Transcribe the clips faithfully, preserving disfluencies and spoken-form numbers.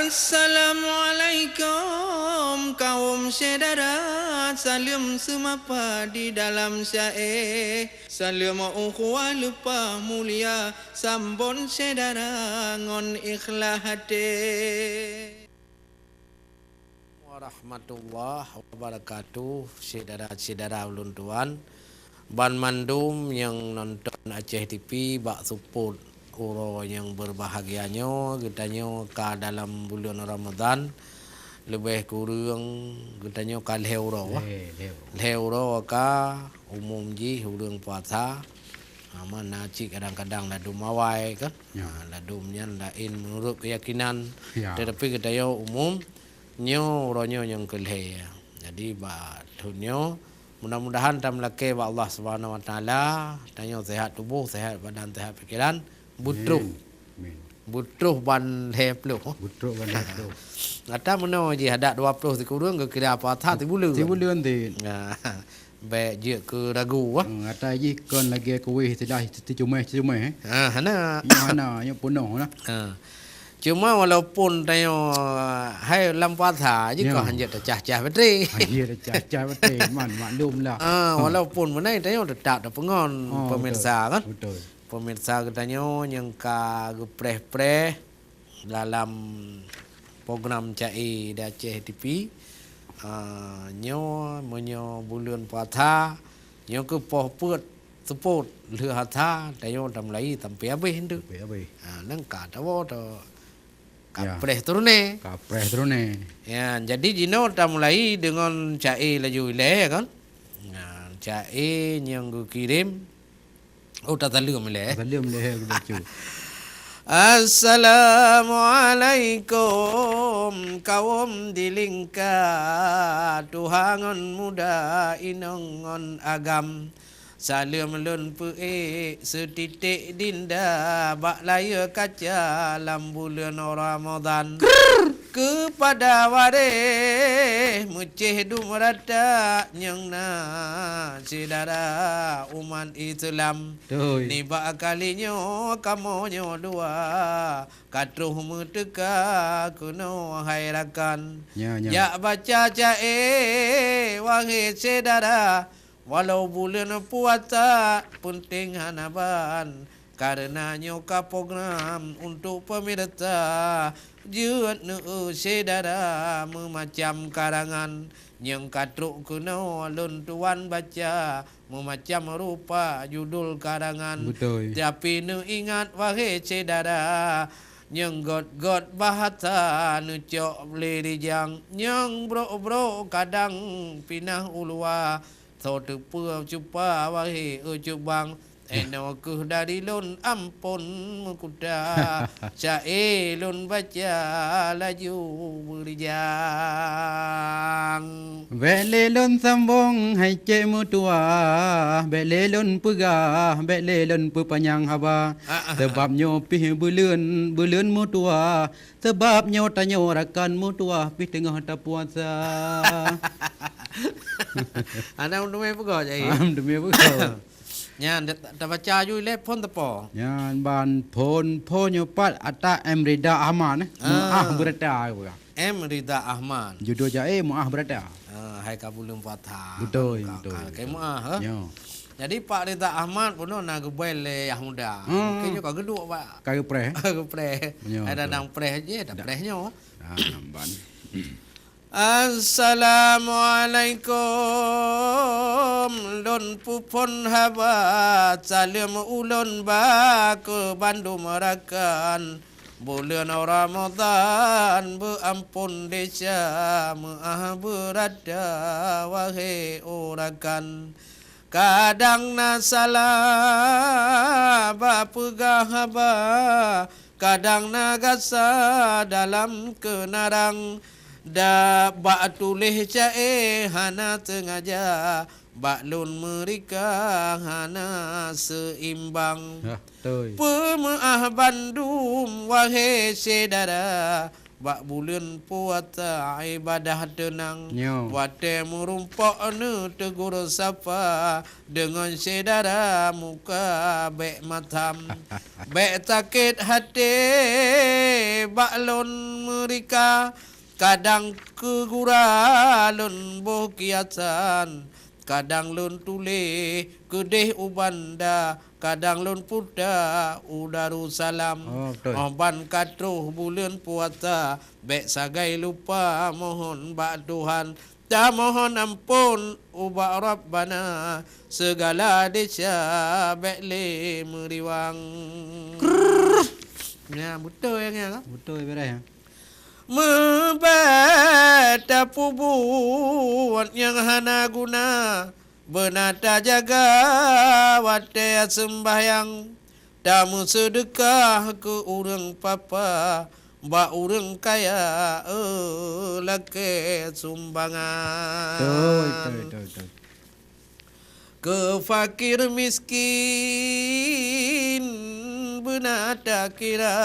Assalamualaikum kaum syedara, saleuem seumapa di dalam syae. Saleuem ukhuwah leupah mulia, sambot syedara ngon ikhlas até. Warahmatullahi wabarakatuh, syedara-syedara ulôn tuan, banmandum nyang nonton Aceh T V bak seupôt uroe nyang berbahagia nyoe, geutanyoe ka dalam buleuen Ramadhan, leubeh kureueng geutanyoe ka lhée uroe, wah. Lhée, lhée uroe. Lhée uroe ka umum jih ureuëng puasa. Ha, mana cit kadang-kadang ladum awai kan. Ya. Ha, ladum nyan laén meunurot keuyakinan. Ya. Tetapi geutanyoe umum nyoe uroe nyoe nyang keu lhée. Jadi bak thon nyoe mudah-mudahan tameulakée bak Allah Subhanahu Wa Taala, tanyoe sehat tuboh, sehat badan, sehat pikeran, beutroh. Amin. Amin. Beutroh ban lhée ploh. Beutroh ban lhée ploh. Gata meunoe jih adak dua ploh sikureueng geukira puasa sibuleuen. Sibuleuen ti. Nah, bék jeuet keu ragu, ah. Hmm, gata jih kon lagée kuwéh silah sicuméh-sicuméh, eh. Ah, hana. Nyoe hana, nyoe peunoh lah. Ah. Cuma walaupun tanyoe hai lam puasa jih, ya, kah hanjeuet tacah-cah baterai. Hanjeuet tacah-cah baterai, man, maklum lah. Ah, walaupun meunan tanyoe tetap tapeungon, oh, pemirsa, betul, kan? Betul. Pemirsa geutanyoe nyang ka geupreh-preh dalam program Ca'e di Aceh T V, ah, nyoe meunyoe buleuen puasa, nyoe keuh poh peuet seupôt lheueh asa, tanyoe tamulai sampai habéh tu. Sampai habéh. Ha, nang ka tawoe tu. Ya. Kapreh turune. Kapreh turune. Ya, jadi jinoe tamulai deungon Ca'e laju ilée, kan? Nah, Ca'e nyang geukirém. Oh, tasaleuem ilée. Tasaleuem ilée, geubaca. Assalamualaikum, kaum dilingka, tuha ngon muda, inong ngon agam. Saleuem lôn peuék seutiték dinda bak layeue kaca lam buleuen Ramadhan. Keupada waréh meucéh dum rata nyang na syedara umat Islam. Beutôi. Nibak kali nyoe kamoe nyoe dua ka troh meuteuka keunoe hai rakan. Nya, nya. Jak baca Ca'e, wahé syedara, walau buleuen puasa peunteng hana ban, kareuna nyoe ka program untuk pemirsa. Jeuet neueu syedara meumacam karangan nyang ka trok keunoe lôn tuan baca meumacam rupa judul karangan. Beutôi. Tapi neuingat wahé syedara, nyang gét-gét bahasa neucok lé rijang, nyang brok-brok kadang pinah u luwa. Soe teupeue cupa wahé e cubang, inoe keuh dari lôn amphon meukuta, Ca'e lôn baca laju beurijang. Bék lé lôn sambong hai cék meutuwah, bék lé lôn peugah, bék lé lôn peupanyang haba. Ah, ah, ah. Sabab nyoe pih buleuen, buleuen meutuwah, sabab nyoe tanyoe rakan meutuwah pih teungoh tapuasa. Hana meudumé peugah, Ca'e. Hana meudumé peugah. Nyan, ta-, tabaca aju ilée phon teupeu. Nyan ban phon, phon nyoe pat ata M Rida Ahmad, eh. Ah. Meu'ah beurata, peugah. M Rida Ahmad. Judul Ca'e Meu'ah Beurata. Ah, hai ka buleuen puasa. Beutôi, ka, beutôi, ka, beutôi. Ka meu'ah, eh. Nyo. Jadi Pak Rida Ahmad bunoe na geubel lé Yah Muda. Hmm. Mungkin nyoe ka geuduek, Pak. Ka geupreh. Ka geupreh. Nyo, beutôi. Ada nang preh je, dah preh nyoe. Ah, ban. Assalamualaikum, lôn peuphon haba saleuem ulôn bak keu bandum rakan. Buleuen Ramadhan beuamphon desya, meu'ah beurata wahé urakan. Kadang na salah bak peugah haba, kadang na gasa dalam keunarang. Dak bak tuléh Ca'e hana teungaja, bak lôn meurika hana seuimbang. Hah, beutôi. Peumeu'ah bandum wahé syedara, Bak buleuen puasa ibadah teunang. Nyo. Watée meurumpok neuteugur sapa, deungon syedara muka bék matam. Bék sakét até bak lôn meurika, kadang keu gura lôn boh kiasan. Kadang lôn tuléh keudeh u Banda, kadang lôn puta u Darussalam. Oh, betul. Óh ban ka troh buleuen puasa, bék sagai lupa mohon bak Tuhan. Tamohon amphon ubak Rabbana, sigala desya bék lé meuriwang. Krrrr. Nyan beutôi nyan, kan? Beutôi, beres, ya. Meubeda peubuet nyang hana guna, beuna tajaga watée seumbahyang, tameuseudeukah keu ureuëng papa, bak ureuëng kaya, eh, lakée sumbangan. Beutôi, beutôi, beutôi, beutôi. Keu fakir miskin beuna takira,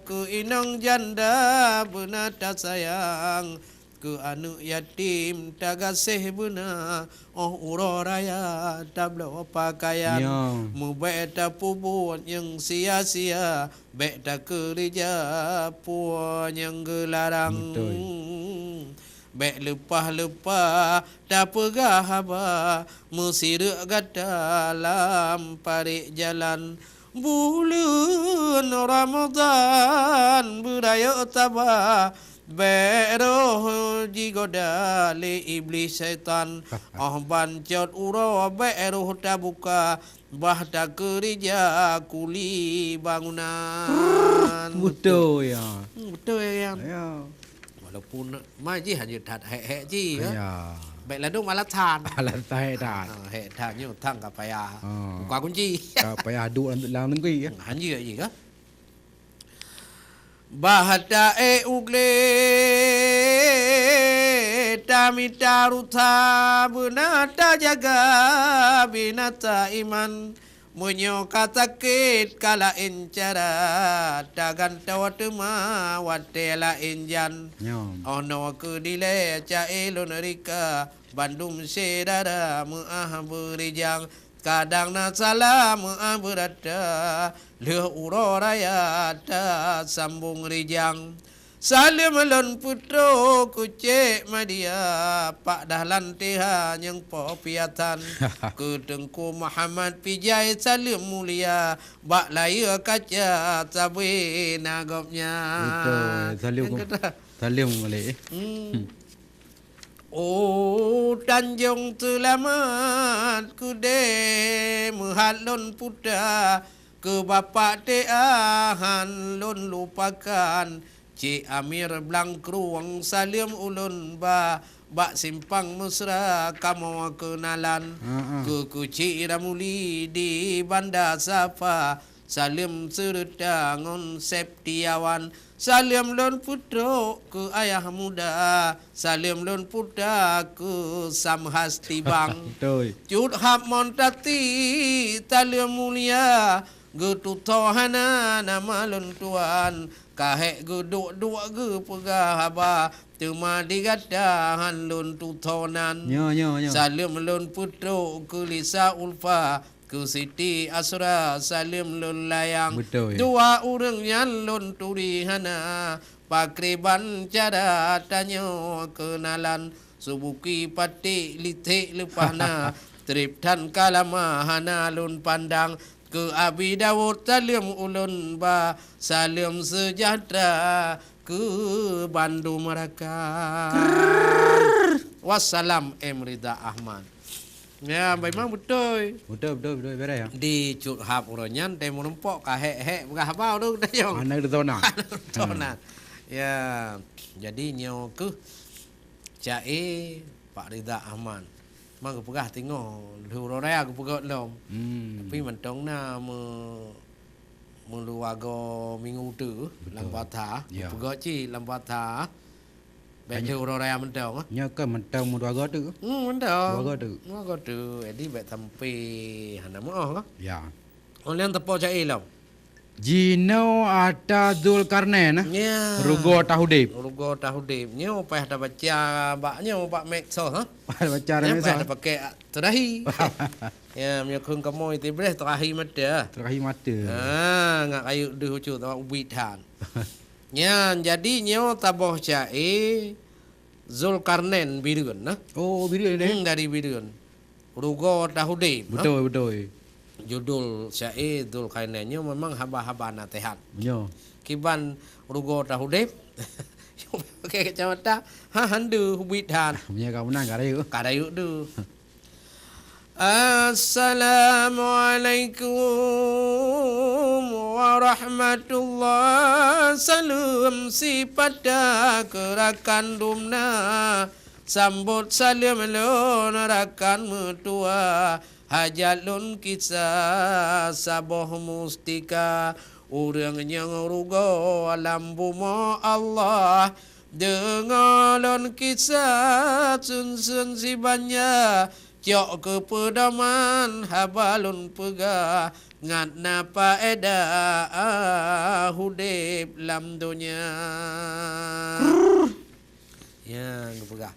keu inong janda beuna tasayang, keu aneuëk yatim tagaséh beuna, óh uroe raya tabloe pakaian. Ya. Meubék tapeubuet nyang sia-sia, bék takeurija peue nyang geularang. Beutôi. Bék leupah-leupah tapeugah haba, meusireuk gata lam parék jalan. Buleuen Ramadhan beurayeuk saba, bék roh jigoda lé Iblih syaitan. Óh ban cot uroe bék roh tabuka, bah takeurija kuli bangunan. Beutôi, ya. Hmm, beutôi, ya. Ya. Walaupun ma jih hana that hék-hék jih, ya. Ya. Bék ladôm alasan. Alasan hék that. Ha, hék that nyoe thang ka payah. Ha. Buka kunci. Ka payah duek lam, lam negeri, ya. Hana jih, ya. Bah taék u glé tamita rusa, beuna tajaga binasa iman. Meunyoe ka sakét ka laén cara, tagantoe teuma watée laén jan. Nyoe. Óh noe keu dilée ca-e lôn rika, bandum syedara meuáh beurijang. Kadang na salah meuáh beurata, lheueh uroe raya tasambong rijang. Saleuem lôn peutrok keu Cék Madia, Pak Dahlan T H nyang po piatan. Keu Teungku Muhammad Pijai saleuem mulia, bak layeue kaca sabe na gobnyan. Beutôi, saleuem. Nyang keu-, kata. Saleuem balik, eh. Hmm. Oh, Tanjong Seulamat keudeh meuhat lôn puta, keu Bapak T A han lôn lupakan. Cék Amir Blangkrueng saleuem ulôn ba, bak Simpang Mesra kamoe keunalan. Heeh. Keu Kucik Ramuli di Banda Safa, saleuem seureuta ngon Septiawan. Saleuem lôn peutrok keu ayah muda, saleuem lôn puta keu Samhas Tibang. Beutôi. Cut Hab Montati, saleuem mulia, geututho hana nama lôn tuan. Ka hék geuduek-duek geupeugah haba, teuma di gata han lôn tutho nan. Nyo, nyo, nyo. Saleuem lôn peutrok keu Lisa Ulfa, keu Siti Asra saleuem lôn layang. Beutôi. Dua ureuëng nyan lôn turi hana, pakriban cara tanyoe keunalan. Subuki paték liték leupah na, treb that ka lama hana lôn pandang. Keu Abi Dawud saleuem ulôn ba, saleuem seujahteura keu bandum rakan. Wassalam, M Riza Ahmad. Ya, memang beutôi. Beutôi, beutôi, beutôi, beres, ya. Di Cut Hab uroe nyan, teuh meurumpok ka hék-hék peugah haba ureuëng tanyong. Hana geutona. Hana geutona. Ha. Ya, jadi nyoe keuh ca-e Pak Riza Ahmad. Memang geupeugah teungoh, lheueh uroe raya geupeugah lom. Hmm. Tapi mantong na meu-, meuluwagoe minggu tu, beutôi, lam Bata. Ya. Geupeugah cit lam Bata. Bék lheueh uroe raya mantong, ah. Nyoe kan mantong meudua go tu. Hmm, mantong. Dua go tu. Dua go tu. Jadi bék sampai hana meu'oh, kan? Ya. Oh, lheueh teupeu ca-e lom. Jinoe ata Zulkarnain, eh? Ya. Rugoe Tahudeb. Rugoe Tahudeb. Nyoe payah tabaca bak nyoe, bak medsos, ha? Payah tabaca bak medsos, eh? Payah tapakai terahi. Ya, meunyoe kheun kamoe Tibres terahi mata. Terahi mata. Ha, ngat kayuk deuh ucut, ubit han. Nyan, jadi nyoe saboh syair Zulkarnain Bireuen, nah. Oh, Bireuen, eh? Hmm, dari Bireuen. Rugoe Tahudeb, nah. Beutôi, beutôi. Judul syair Zulkarnain nyoe memang haba-haba naseuhat. Nyoe. Kiban Rugoe Tahudeb, pakai kacamata, ha, han deuh ubit han. Meunyoe ka meunan, ka rayeuk. Ka rayeuk deuh. Assalamualaikum warahmatullah. Saleuem sipata keu rakan dumna. Sambot saleuem lôn rakan meutuah. Hajat lôn kisah saboh mustika. Ureuëng nyang rugoe lam bumoe Allah. Deungoe lôn kisah sun-sun sibanja, cok keu peudoman haba lôn peugah, ngat na paedah udeb lam donya. Nyang geupeugah,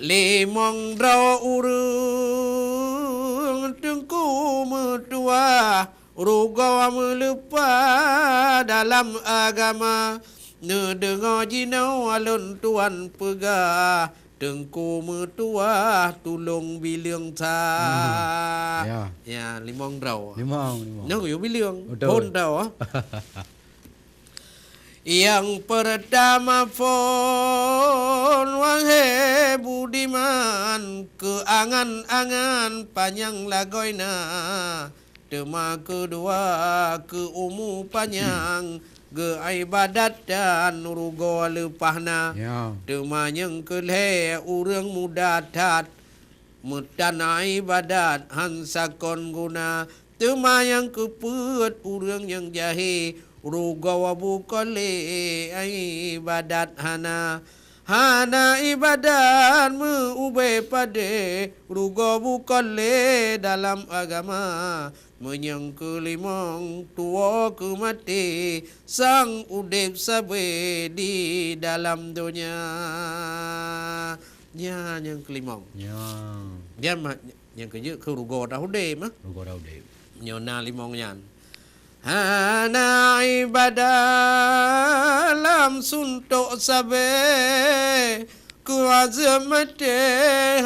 limong droe ureuëng teungku meutuah, rugoe meuleupah dalam agama. Neudeungoe jinoe lôn tuan peugah, teungku meutuah tulông bileueng sa. Hmm, ya. Ya, limong droe. Limong, limong. Nyoe geuyue bileueng. Beutôi. Phon droe. Nyang peurtama phon, wahé budiman, keu angan-angan panyang lagoina. Teuma keudua keu umu panyang geuibadat dan rugoe leupah na. Ya. Teuma nyang keulhée ureuëng muda that meutan ibadat han sakon guna. Teuma nyang keupeuet ureuëng nyang jahé rugoe bukon lé ibadat hana. Hana ibadat meu-ubé padé, rugoe bukon lé dalam agama. Meunyoe keulimong tuwoe keu maté, sang udeb sabe di dalam donya. Nyan nyang keulimong. Ya. Nyan ma-, nyang keujeuet keu rugoe taudeb, mah. Rugoe taudeb. Nyoe na limong nyan. Hana ibadat lam suntok sabe, keu azeub maté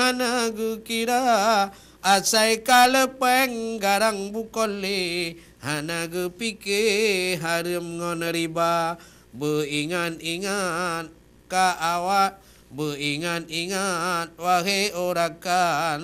hana geukira, asai ka leupeng garang bukon lé, hana geupike hareuem ngon riba. Beuingat-ingat ka awak, beuingat-ingat, wahé rakan,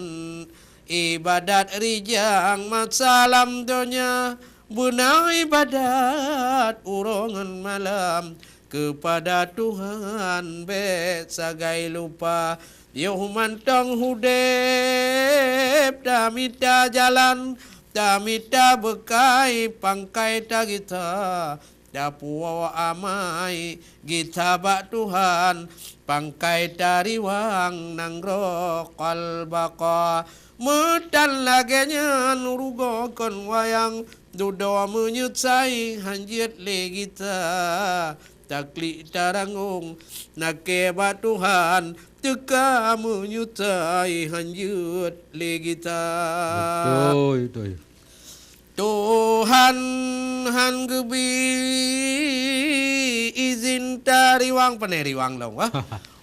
ibadat rijang masa lam donya, beuna ibadat uroe ngon malam, keupada Tuhan bék sagai lupa. Yoh mantong udeb tamita jalan, tamita beukai pangkai tagita. Tapuwoe amai gita bak Tuhan, pangkai tariwang nanggroe qalbaqa. Meutan lagée nyan rugoe kon wayang, dudoe meunyeusai hanjeuet lé gita. Taklik taranggong nakée bak Tuhan, teuka meunyeusai hanjeuet lé gita. Beutôi, beutôi. Tuhan han geubi izin tariwang, pane riwang lom, wah.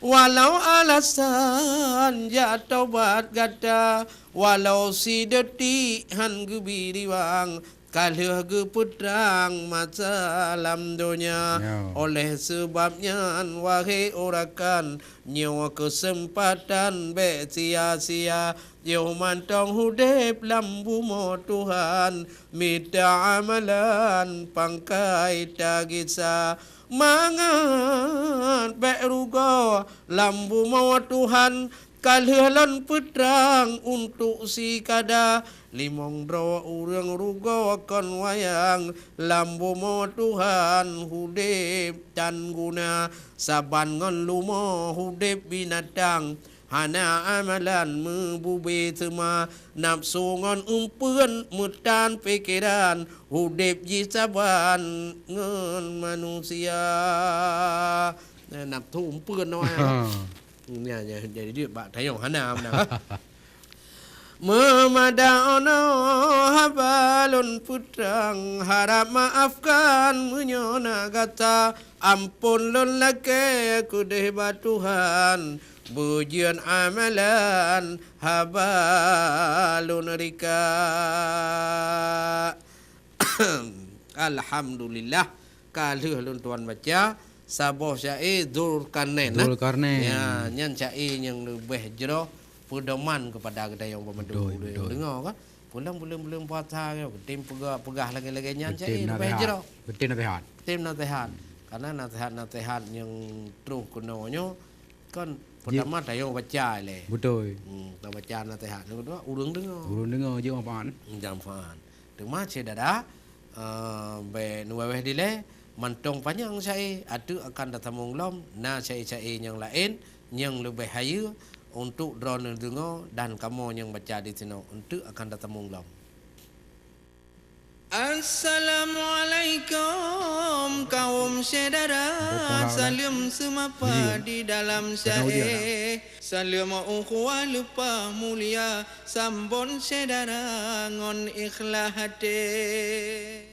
Walau alasan jak tobat gata, walau sidetik han geubi riwang, ka lheueh geupeutrang masa lam donya. Ya. Oleh seubab nyan, wahé rakan, nyoe keuseumpatan bék sia-sia. Yoh mantong udeb lam bumoe Tuhan, mita amalan pangkai tagisa. Mangat bék rugoe lam bumoe Tuhan, ka lheueh lôn peutrang untuk sikada. Limong droe ureuëng rugoe kon wayang, lam bumoe Tuhan udeb tan guna. Saban ngon lumoe udeb binatang, Hana amalan meubube teuma, nafsu ngon eumpeuen meutan pikeran, udeb jih saban ngon manusia. Nah, nafsu eumpeuen awai. Ha. Nya, nya, jadi dia bak tayong hana meunan. Meumada ono haba lôn peutrang, harap maafkan meunyoe na gata, ampôn lôn lakée keudeh bak Tuhan, beujeuet amalan haba lôn rika. Alhamdulillah, ka lheueh lôn tuan baca saboh syaé Zulkarnain, nah. Zulkarnain. Ya, nyan syaé nyang leubeh jroh peudoman keupada geutanyoe banmandum. Betul, betul. Deungoe kan? Pulang buleuen-buleuen puasa nyoe, geutem peugah, peugah lagée-lagée nyan syaé leubeh jroh. Geutem naseuhat. Geutem naseuhat. Karena naseuhat-naseuhat nyang troh keunoe nyoe kan, ji- peutama tanyoe baca ilée. Beutôi. Hmm, tabaca naseuhat. Nyang keudua, ureuëng deungoe. Ureuëng deungoe jeuet manfaat. Jeuet manfaat. Teuma syedara, eh, bék neuwéh-wéh dilée, mantong panyang syaé, ateueh akan tatamong lom, na syaé-syaé nyang laén nyang leubeh hayeue untuk droeneueh deungoe dan kamoe nyang baca disinoe, eunteuk akan tatamong lom. Assalamualaikum kaum syedara, saleuem seumapa di dalam syaé, saleuem ukhuwah leupah mulia, sambot syedara ngon ikhlas até.